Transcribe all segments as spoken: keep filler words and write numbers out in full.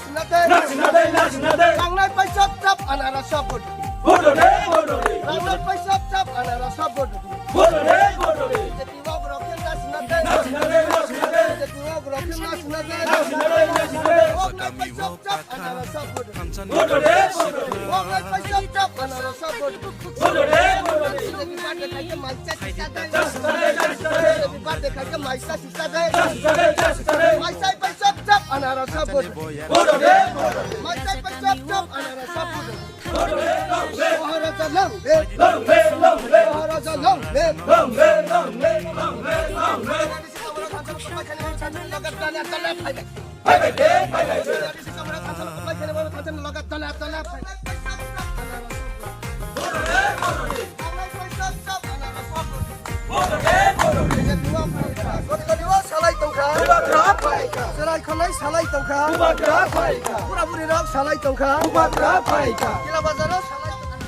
Nasinate, nasinate, nasinate. Rangnai paisap chap anara sap bodo. Bodo de, bodo de. Rangnai paisap chap anara sap bodo. Bodo de, bodo de. B J P wak rokhe nasinate. Nasinate, nasinate. B J P wak rokhe nasinate. Nasinate, nasinate. Rangnai paisap chap anara sap bodo. Bodo de, bodo de. Rangnai paisap chap anara sap bodo. Bodo de, bodo de. Happy birthday khaikhe maisa sisa de. Happy birthday khaikhe maisa sisa de. Maisa bai chap chap anara sap bodo. Maisa bai chap chap anara sap bodo. Maharaja long live. Maharaja long live. Salai tongkha. Salai khonai salai tongkha. Pura puri rok salai tongkha. Kila bazar rok salai tongkha.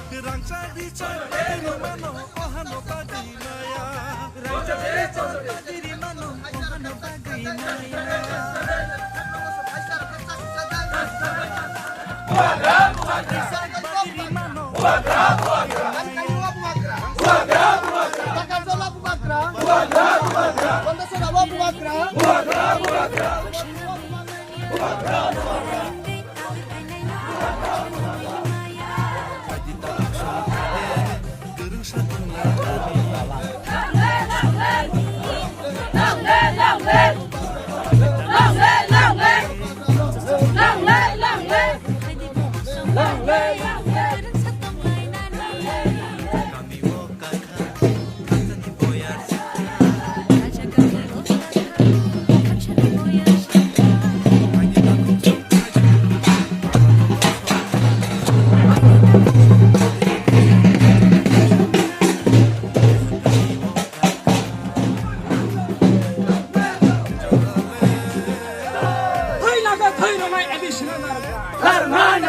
Thwi laka thwi rwnai additional narwknai.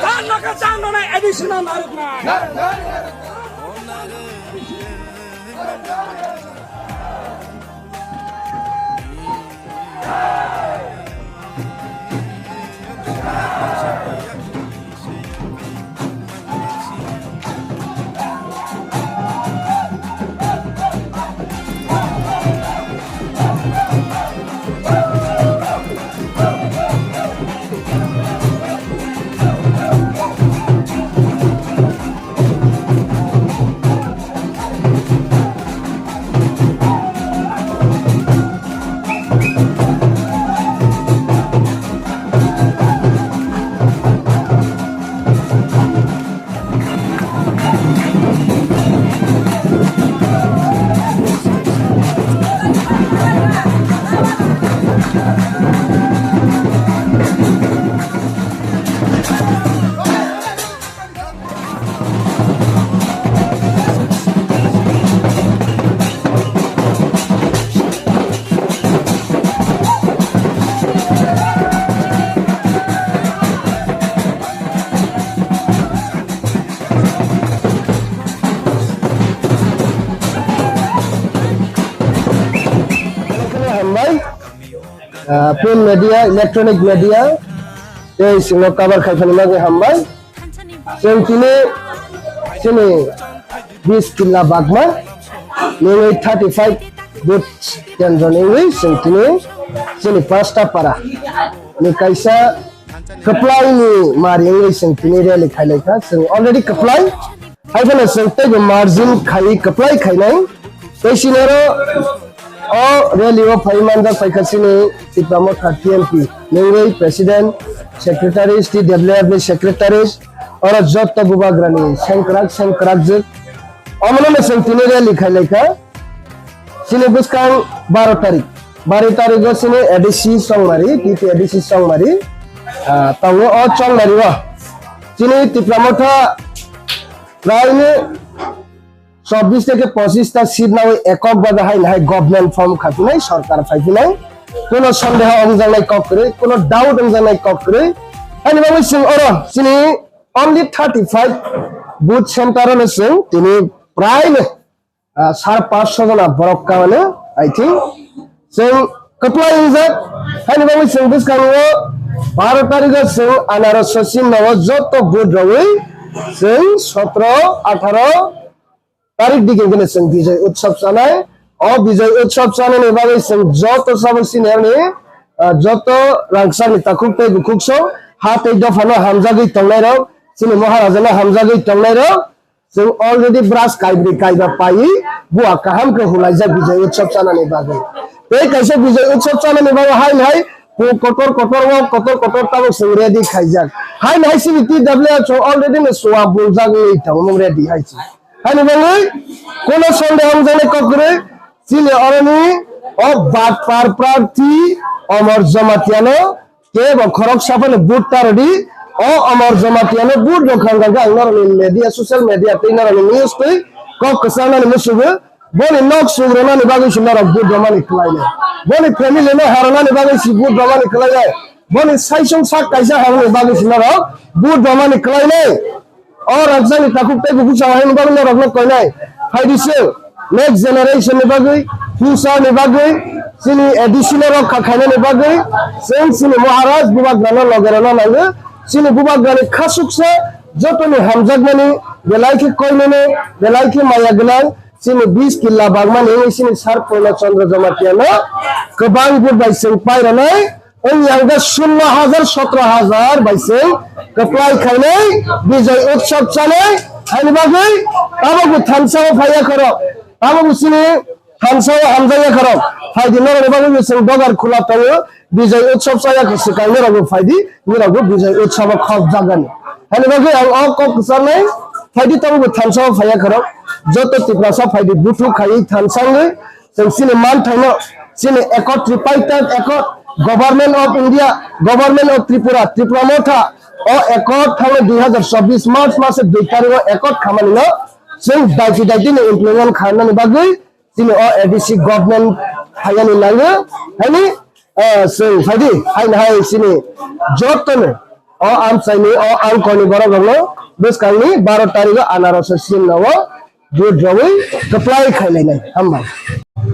Char laka char rwnai additional narwknai. Hambai, ah, print media, electronic media, tei singno cover khai phani bagwi hambai. Chwng tini chini bis killa bagma nungwi thirty five booth kendro nungwi chwng tini chini Panchta para ni kaisa kwplai ni mari wngwi chwng tini rally khailaikha. Chwng already kwplai, haiphano chwng teibo margin khai kwplai khainai. Tei sinoro o rally o phai manjak phaikha chini Tipra Motha T M P nungwi president, secretaries, T W F ni secretaries, oro jotto bubagrani sengkrak sengkrakjwk. Omono no chwng tini rally khailaikha. Chini bwskang baro tarik, baro tarigo chini A D C Chongmari, T T A D C Chongmari, ah, tongo o Chongmari o. Chini Tipra Motha praini chobbish theke pochish ta seat nawi ekok babe haino hai government form khapinai, sorkar phaiphinai. Kuno sondeho wngjaknai kok kwrwi, kuno doubt wngjaknai kok kwrwi. Haini bagwi chwng oro chini only thirty five booth center ono chwng tini praino, ah, sar panchsho jona borok kamano, I think. Chwng kwplai wngjak, haini bagwi chwng bwskango Baro tarikh o chwng anaros sachin no joto vote rogwi chwng sotro, atharo tarik digi gini chwng Bijay Utsav chanai. O Bijay Utsav chanani bagwi chwng joto sabuk senior ni, ah, joto rangchak ni takhuk tei bukhuk song ha tei dopha no hamjagwi tongnai rok, chini Maharaja no hamjagwi tongnai rok, chwng already brush kaibri kaiba paiwi bua kaham khe hulaijak Bijay Utsav chanani bagwi. Tei kaisa Bijay Utsav chanani bagwi haino hai kotor kotor o kotor kotor tabuk chwng ready khaijak. Haino hai chini T W H o already no suwa buljak wngwi tongo ready hai se. Haini bagwi kono sonde hamjaknai kok kwrwi chini oroni o batpar prarthi Omor Jamatia no kebo khoroksa phano vote ta rwdi. O Omor Jamatia no vote rwkha hwnkha khe ang norokni media, social media tei norokni news twi kok kwchangnani musugo. Boni nok suk rwnani bagwi se norok vote rwmani kwlainai. Boni family no harwnani bagwi se vote rwmani kwlainai. Boni saisong sak kaisa harwnani bagwi se norok vote rwmani kwlainai. O rangchakni takhuk tei bukhuk chama haini bagwi norokno koinai. Phaidi chwng next generation ni bagwi, future ni bagwi, chini A D C no rokha khainani bagwi chwng chini Maharaj Bubagrano loge rwna nango. Chini Bubagrani khasuksa jotoni hamjakmani belai khe koinene, belai khe maya gwnang chini bis killa bagmani wngwi chini Sir Purna Chandra Jamatia no kwbang vote bai chwng pai rwnai. Wng yang khe sullo hajar, sotro hajar bai chwng kwplai khainai, Bijay Utsav chanai, haini bagwi tabukbo thansa o phaiya khorok, tabukbo chini thansa o hamjakya khorok. Phaidi norokni bagwi bo chwng dogar khula tongo, Bijay Utsav chaya khe swkang norokbo phaidi, norokbo Bijay Utsav o khopjakgani. Haini bagwi ang o kok kwcharnai, phaidi tabukbo thansa o phaiya khorok, joto Tiprasa phaidi buthuk khaiwi thansa wngwi, chwng chini manthaino, chini Accord, Tripartite Accord, Government of India, Government of Tripura, Tipra Motha, o Accord thangwi dui hazar chobbish March mase dui tarikh o Accord khamani no chwng daiti daiti ni implement khamani bagwi chini o A D C government hayani nango, haini, ah, chwng phaidi, haini hai chini jotono o amchaini, o angkorni borok rokno bwskangni baro tarikh o anaros o sinno o vote rogwi kwplai khailainai. Hambai.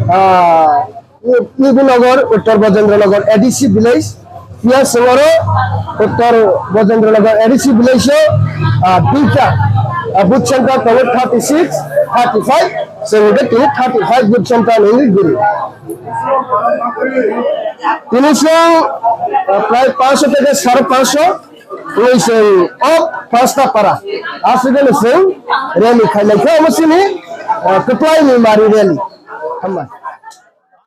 Ah, Nibinagar, Uttar Bajendra Nagar A D C village, phiya chwng oro Uttar Bajendra Nagar A D C village o, ah, duita, ah, booth center tongo thirty six, thirty five, chwng hwnkhe tini thirty five booth center ni guri. Tini chwng, ah, prai pansho theke sare pansho, tini chwng o pasta para, aswk no chwng rally khailai kha, omo chini, ah, kwplai ni mari rally. Hambai.